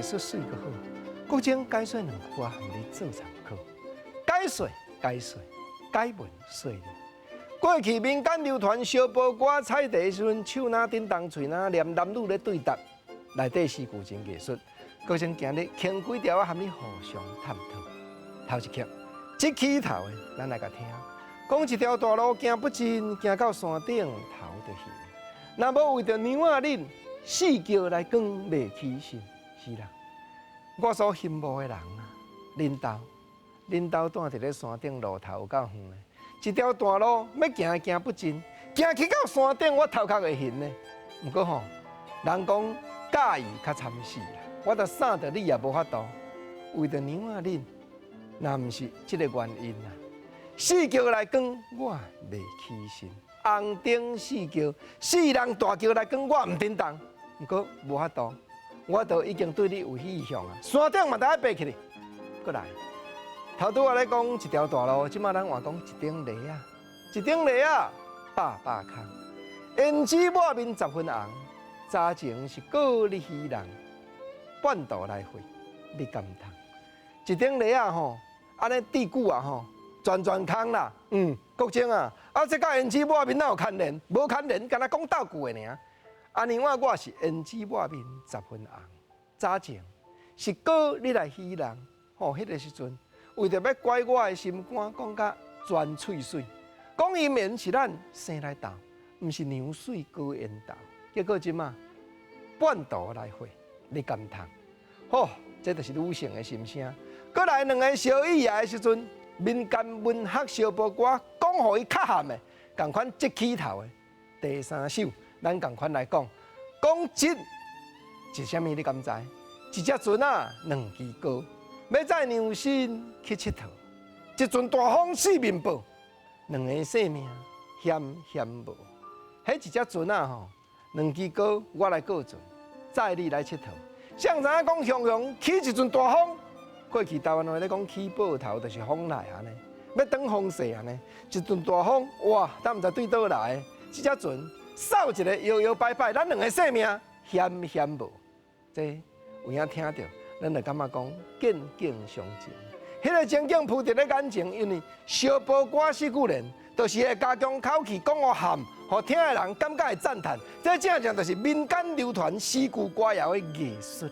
術媠閣好。國政解說兩句話，予你做參考。解說解說解文說理。過去民間流傳燒埔歌採茶時陣，手若振動，喙若念，男女咧對答，內底詩句真藝術。國政今日傾幾條仔，和你互相探討。頭一曲，這起頭的，咱來共聽。講一條大路行不盡，行到山頂頭就眩。若無為著娘仔恁四轎來扛袂起身，是啦。我所羨慕的人啊，恁兜恁兜住佇咧山頂路頭有夠遠的，一條大路欲行行不盡，行去到山頂我頭殼會眩呢。毋過吼，人講佮意較慘死啦，我著送著你也無法度，為著娘仔恁，若毋是這个原因啊，四轎來扛我袂起身，紅燈四轎，四人大轎來扛我毋振動，毋過無法度。我都已經對你有意向啊，山頂嘛著愛爬起來，閣來。頭拄仔咧講一條大路，這馬咱換講一頂犁仔，一頂犁仔百百空，胭脂抹面十分紅，早前是告你許人，半途來回你甘通？一頂犁仔吼，按呢滴久啊吼，全全空啦。嗯，國政啊，啊這佮胭脂抹面哪有牽連？無牽連，干焦講鬥句的爾。按呢我我是胭脂抹面十分紅，早前是告你來許人，吼，彼個時陣為著欲拐我的心肝，講甲全喙媠，講姻緣是咱生來鬥，毋是娘媠高緣投。結果這馬半途來回，你甘通？吼，這就是女性的心聲。閣來兩个相意的時陣，民間文學燒埔歌講予伊較譀的，仝款這起頭的第三首。咱仝款來講，講這是啥物？你敢知？一隻船仔，兩支篙，欲載娘身去𨑨迌。一陣大風四面報，兩个性命險險無。彼一隻船仔吼，兩支篙，我來顧船，載你來𨑨迌。誰知影講雄雄起一陣大風，過去台灣話咧講起報頭，就是風來按呢，欲轉風勢按呢。一陣大風，哇，都毋知對佗來，這隻船。掃一个搖搖擺擺，咱兩个性命險險無。這有影聽著，咱就感覺講見景傷情。彼个情景浮佇咧眼前，因為燒埔歌四句聯，就是會加強口氣講予譀，予聽的人感覺會讚嘆。這正正就是民間流傳詩句歌謠的藝術。